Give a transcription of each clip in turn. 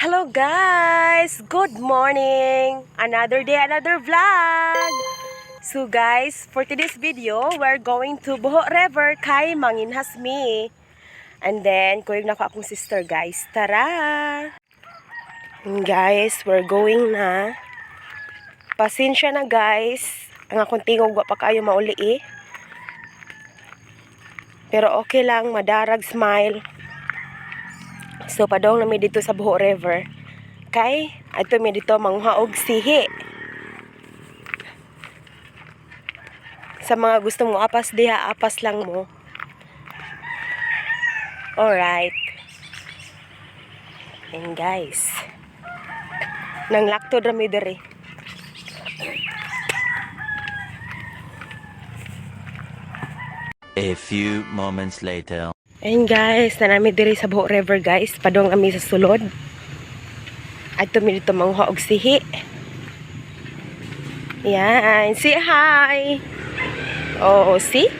Hello guys! Good morning! Another day, another vlog! So guys, for today's video, we're going to Buho River kay manginhas mi. And then, kuyog na ko akong sister, guys. Tara! And guys, we're going na. Pasensya na, guys. Ang akong tingog wa pa kayo mauli eh. Pero okay lang, madarag smile. So padong na mi dito sa Buho River. Kay adto mi dito manguha og sihi. Sa mga gusto mo apas diha, apas lang mo. Alright. And guys, nang lakto ra mi diri. A few moments later. Ayun guys, nanami diri sa Buho River, guys. Padong kami sa sulod. Adto mi dito manguha og sihi. Yan, say hi. Oo, see?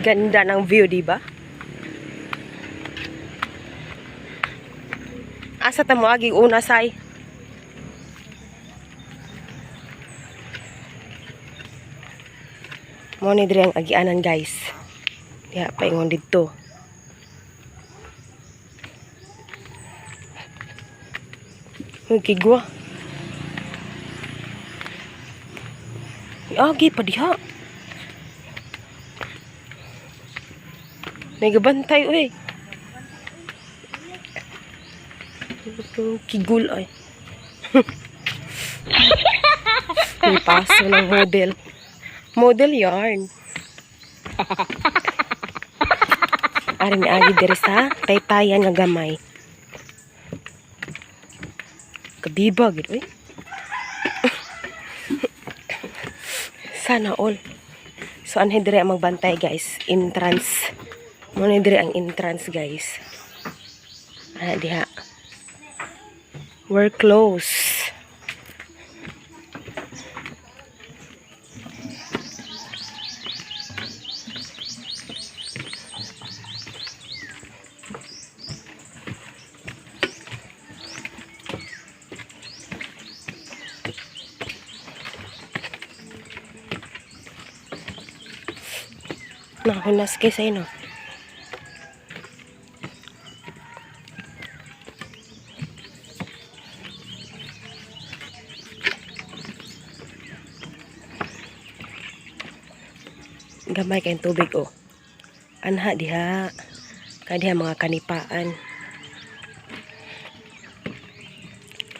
Ganda ng view, di ba? Asa ta mo agi una, say? Mo ni diri ang agianan, guys. Diha paingon didto. Uy, kigwa. Agi pa diha. Nagabantay, uy. Kigul ay. May paso ng model. Model yarn. Ari mi agi diri sa taytayan nga gamay. Kabiba gid uy. Sana all. So anhi diri ang magbantay, guys, entrance. Mo ni diri ang entrance, guys. Ana diha. We're close. Nahunas kay sa ino. Gamay kayong tubig oh. Anha diha. Kay diha mga kanipaan.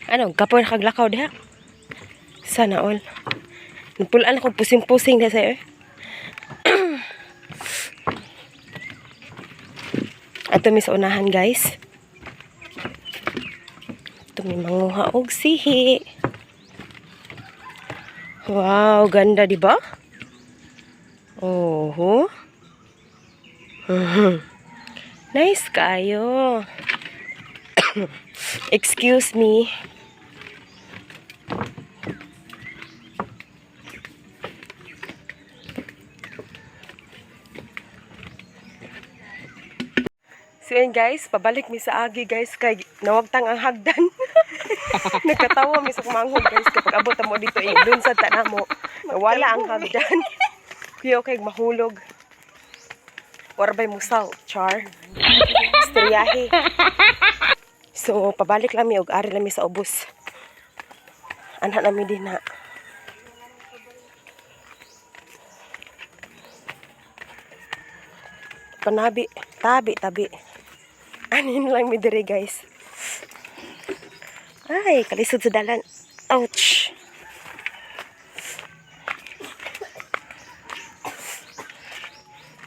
Ano, kapoy na kaglakaw diha. Sana all. Napulaan ako pusing-pusing diha sa'yo eh. Ato mi sa unahan, guys. Ito mi manguha og sihi. Wow, ganda, di ba? Oh. Nice kayo. Excuse me. So yun guys, pabalik mi sa agi, guys, kay nawagtang ang hagdan. Nagkatawa mi sa kumanghod, guys, kapag abot mo dito eh, dun sa tanamo, nawala ang hagdan. Kuya kay mahulog. Warbay musaw, char. Istoryahe. So pabalik lang mi og ari lang mi sa ubos. Anha na mi din na. Panabi, tabi, tabi. Anin lang mi diri, guys. Ay, kalisod sa dalan. Ouch.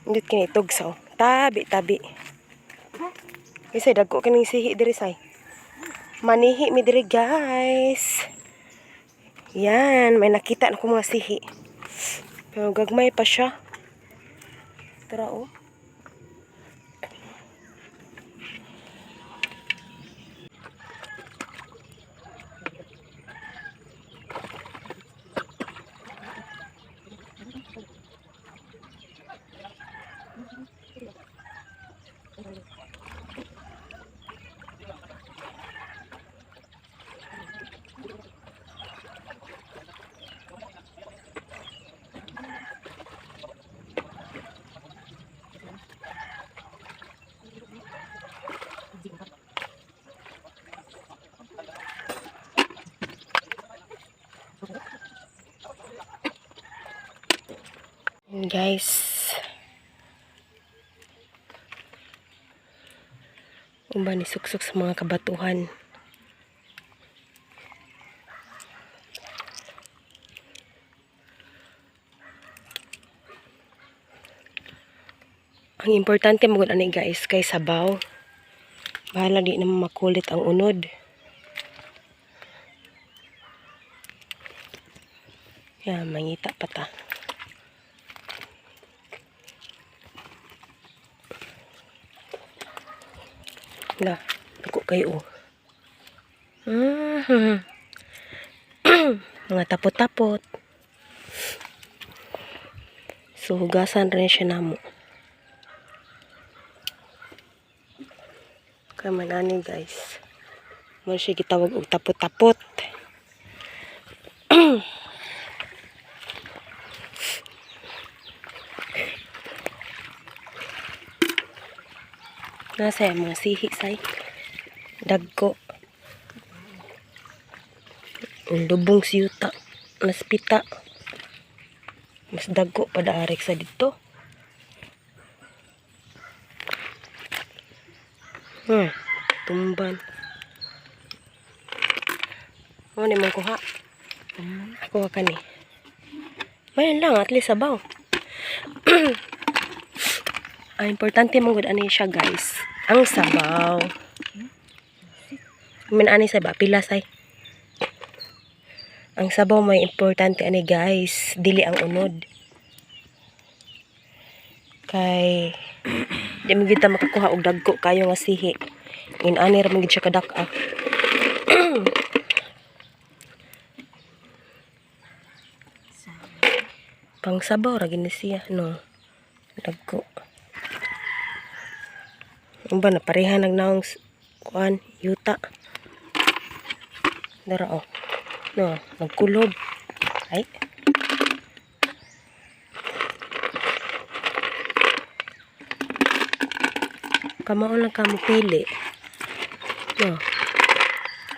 Indot kini tugsaw. Tabi, tabi. Isay dagko kining sihi diri say. Manihi mi diri, guys. Yan, may nakita na ko mga sihi. Pero gagmay pa siya. Tara oh. Ayan, guys. Uban ni suksok sa mga kabatuhan. Ang importante mo ani, guys, kay sabaw. Bahala di naman makulit ang unod. Yan, mangita pa ta. La, dako kayo, oh. Mga tapot-tapot. So, hugasan rin siya namo. Kaya ani, guys. Mo siya gitawag og tapot-tapot. Nasa yung mga sihi say. Dagko. Ang lubong siyuta. Naspita. Mas dagko pa daarek sa dito. Tumban. Ano ni mong kuha? Ako ka ni. Mayan lang, at least sabaw. Ang importante mong gud ani siya, guys. Ang sabaw. Min ani sa ba pila say. Ang sabaw may importante ani, guys, dili ang unod. Kay di mo gid ta makakuha og dagko kayo nga sihi. In ani ra man gid siya kadak-a. Pangsabaw ra gini siya, no. Dagko. Ang ba na pareha nagnaong kuan yuta. Dara oh. No, nagkulob. Ay. Kamao lang ka mo pili. No.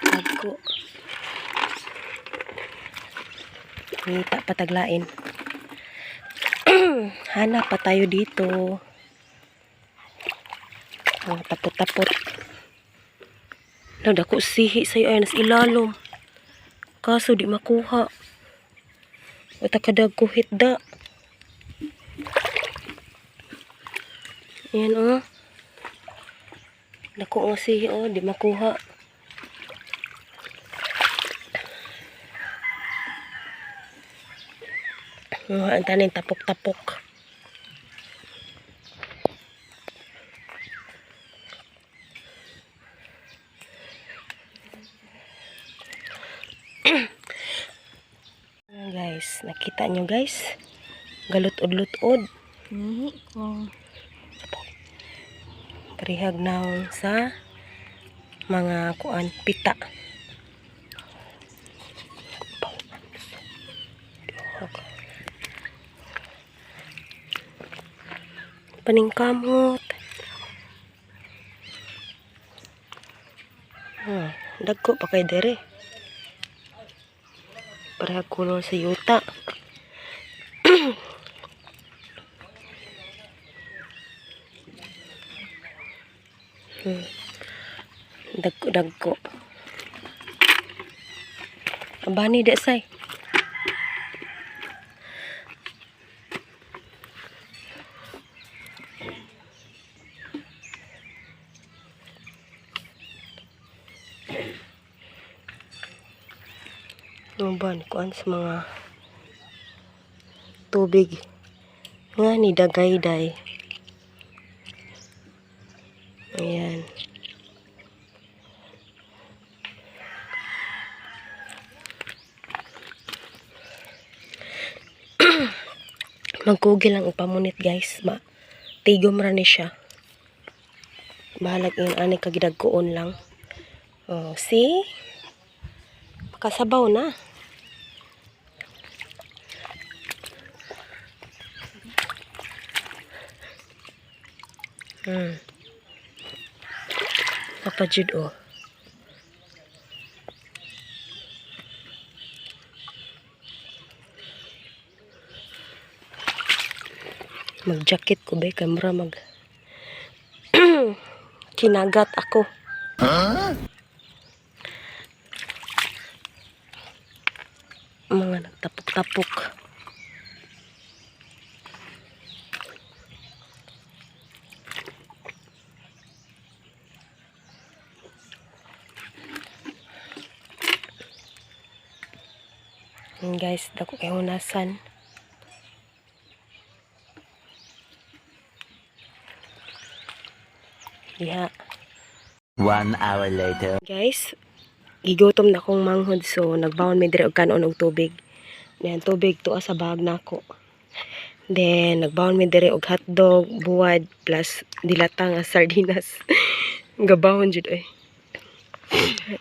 Dagko. Ngita pataglain. Hanap pa tayo dito. Mga tapot-tapot. No, dako sihi sa'yo ay nas ilalom. Kaso di makuha. Wata kadag kuhit da. Ayan oh. Dako nga sihi oh, di makuha. Mga ang tanin tapok-tapok. Ayan, guys, nakita nyo, guys. Galutod-lutod. Nihi ko. Parihag naong sa mga kuan pita. Paningkamot. Dagko pa kay dere. Parehag color sa yuta. Dagko dagko. Abani da say. Ano ba ni kuan sa mga tubig nga ni dagayday. Ayan. Magkugil lang upamunit, guys. Ma tigom ra ni siya. Bahalag yun ani kagidagkoon lang. Oh, see? Makasabaw na. Kapajud oh. Mag-jacket ko ba, kamera mag kinagat ako. Mga nagtapok-tapok. Ayan, guys, dako kay hunasan. Diha. 1 hour later. Guys, gigutom na akong manghod, so nagbaon mi diri og kanon og tubig. Then tubig tuwa sa bag nako. Then nagbaon mi diri og hotdog, buwad plus dilata nga sardinas. Gabahon jud oy.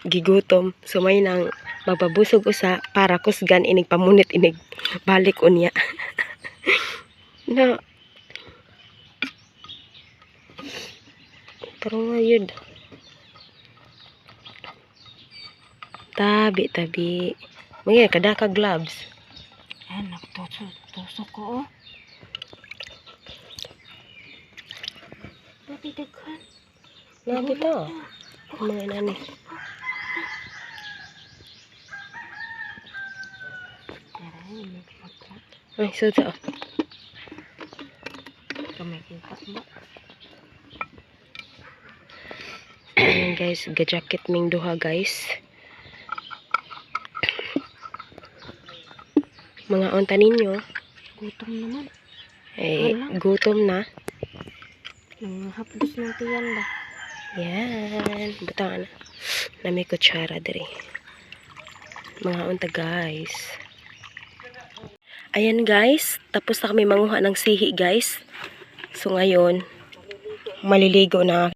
Gigutom. So may nang magpabusog usa para kusgan inig pamunit inig balik unya. Na. Pero nga yun. Tabi, tabi. Mga kada ka gloves. Ayan, nagtusok tusok ko oh. Napidaghan. Nakita. Ang mga inani. Aray, magpagka. Ay, so ito. Kamay kita ba? Ayan guys, ga-jacket ming duha, guys. Mga unta ninyo, Gutom naman. eh, gutom na. Nang hapdos ng tiyan ba? Yan, butang na. Na may kutsara diri. Mga unta, guys. Ayan guys, tapos na kami manguha ng sihi, guys. So ngayon, maliligo na.